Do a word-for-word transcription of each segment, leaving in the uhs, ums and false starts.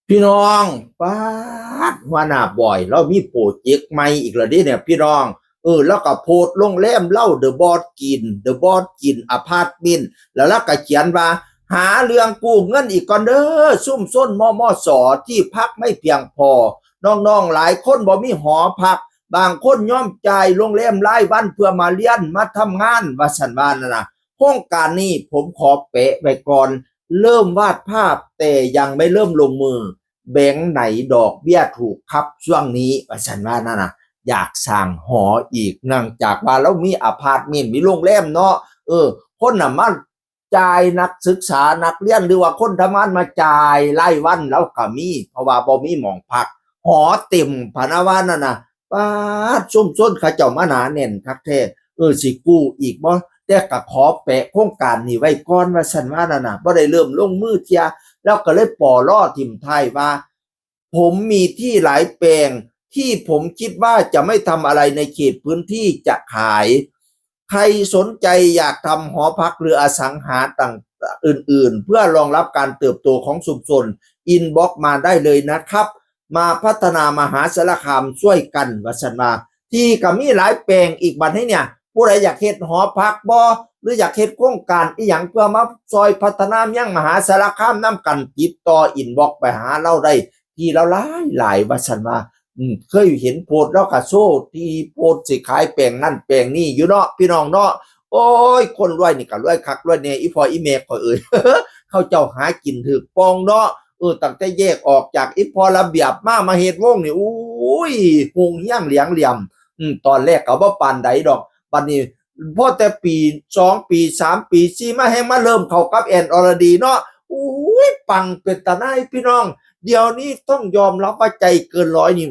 พี่น้อง ป๊าด หัวหน้าบอย เรามีโปรเจกต์ใหม่อีกแล้วเด้เนี่ย พี่น้อง เออ แล้วก็โพสต์โรงแรมเล่า The Boss Inn The Boss Inn Apartment แล้วเราก็เขียนว่า หาเรื่องกู้เงินอีกก่อนเด้อ ซุ่มซ่น มมส ที่พักไม่เพียงพอ น้องๆ หลายคนบ่มีหอพัก บางคนยอมจ่ายโรงแรมรายวันเพื่อมาเรียน มาทำงาน ว่าซั่นว่านั่นนะ โครงการนี้ผมขอแปะไว้ก่อน เริ่มวาดภาพแต่ยังไม่เริ่มลงมือ แบงก์ไหนดอกเบี้ยถูกครับช่วงนี้ ว่าซั่นว่านั่นนะ อยากสร้างหออีก เนื่องจากว่าเรามีอพาร์ตเมนต์ มีโรงแรมเนาะ เออ คนน่ะมาจ่าย นักศึกษา นักเรียน หรือว่าคนทำงานมาจ่ายรายวัน เราก็มี เพราะว่าบ่มีหม่องพัก หอเต็มพะนะว่านั่นนะ ป๊าด ซุ่มซ่นเขาเจ้ามาหนาแน่นคักแท้ เออ สิกู้อีกบ่ แต่ก็ขอแปะโครงการนี้ไว้ก่อน ว่าซั่นว่านั่นนะ บ่ได้เริ่มลงมือเทื่อ แล้วก็เลยปอล่อถิ่มท้ายว่า ผมมีที่หลายแปลงที่ผมคิดว่าจะไม่ทำอะไรในเขตพื้นที่จะขาย ใครสนใจอยากทำหอพักหรืออสังหาต่างอื่นๆ เพื่อรองรับการเติบโตของชุมชน อินบ็อกซ์มาได้เลยนะครับ มาพัฒนามหาสารคามช่วยกัน ว่าซั่นว่า ที่ก็มีหลายแปลงอีกบัดนี้เนี่ย ผู้ใดอยากเฮ็ดหอพักบ่ หรืออยากเฮ็ดโครงการอีหยังเพื่อมาซอยพัฒนาเมืองมหาสารคามนำกัน ติดต่ออินบ็อกซ์ไปหาเราได้ ที่เราหลายหลาย ว่าซั่นว่า อืม เคยเห็นโพสต์เราก็โชว์ที่โพสต์สิขายแปลงนั่นแปลงนี่อยู่เนาะ พี่น้องเนาะ โอ้ย คนรวยนี่ก็รวยคักรวยแน่ อีพ่ออีแม่ข่อยเอ่ย เขาเจ้าหากินถืกปองเนาะ เออ ตั้งแต่แยกออกจากอีพ่อระเบียบมา มาเฮ็ดวงนี่ อุ้ย ฮุงเฮี้ยงเหลียงเหลี่ยม อืม ตอนแรกก็บ่ปานใดดอก บัดนี้พอแต่ปี สองปี สามปี สี่ มาแฮงมาเริ่มเข้ากับแอนอรดีเนาะ อุ้ย ปังเป็นตาหน่ายพี่น้อง เดี๋ยวนี้ต้องยอมรับว่าใจเกินร้อยนี่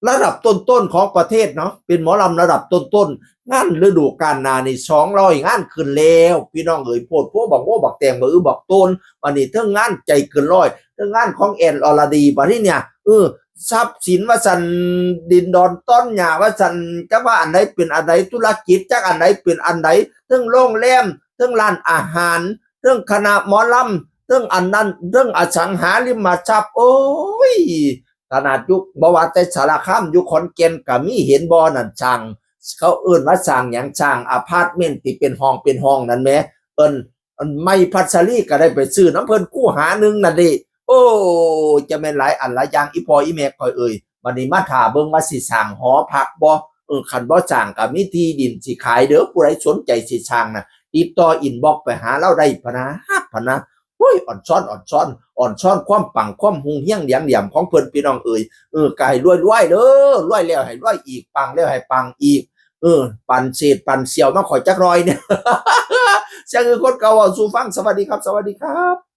ระดับต้นๆของประเทศเนาะ เป็นหมอลำระดับต้นๆ งานฤดูกาลหน้านี่ สองร้อยงานขึ้นแล้ว พี่น้องเอ๋ย โพดโพบักโมบักแตง บักอึบักโตน บัดนี้เทิงงานใจเกินร้อย เทิงงานของแอนอรดี บัดนี้เนี่ย เออ ทรัพย์สินว่าซั่น ดินดอนต้นหญ้าว่าซั่น จักว่าอันใดเป็นอันใด ธุรกิจจักอันใดเป็นอันใด เทิงโรงแรม เทิงร้านอาหาร เทิงคณะหมอลำ เทิงอันนั้น เทิงอสังหาริมทรัพย์ โอ้ย ขนาดอยู่ บ่ว่าแต่สารคาม อยู่ขอนแก่นก็มี เห็นบ่นั่น สร้าง เขาเอิ้นว่าสร้างหยัง สร้างอพาร์ตเมนต์ที่เป็นห้องเป็นห้องนั่นแหม เอิ้น อันไม้พัสลีก็ได้ไปซื้อนำเพิ่นคูหาหนึ่งนั่นเด้ โอ้ จะแม่นหลายอันหลายอย่าง อีพ่ออีแม่ข่อยเอ่ย บัดนี้มาท่าเบิ่งว่าสิสร้างหอพักบ่ เออ คันบ่สร้างก็มีที่ดินสิขายเด้อ ผู้ใดสนใจสิสร้างน่ะ ติดต่ออินบ็อกซ์ไปหาเราได้พะนะ พะนะ โอ้ย อ่อนซ้อน อ่อนซ้อน อ่อนซ้อนความปังความฮุงเฮี้ยงเหลียงเหลี่ยมของเพิ่น พี่น้องเอ่ย เออ ก็ให้รวยๆเด้อ รวยแล้วให้รวยอีก ปังแล้วให้ปังอีก เออ ปันเศษปันเสี่ยวมาข่อยจักหน่อยเนี่ย เสียงคือคนเก่าเว้าสู่ฟัง สวัสดีครับ สวัสดีครับ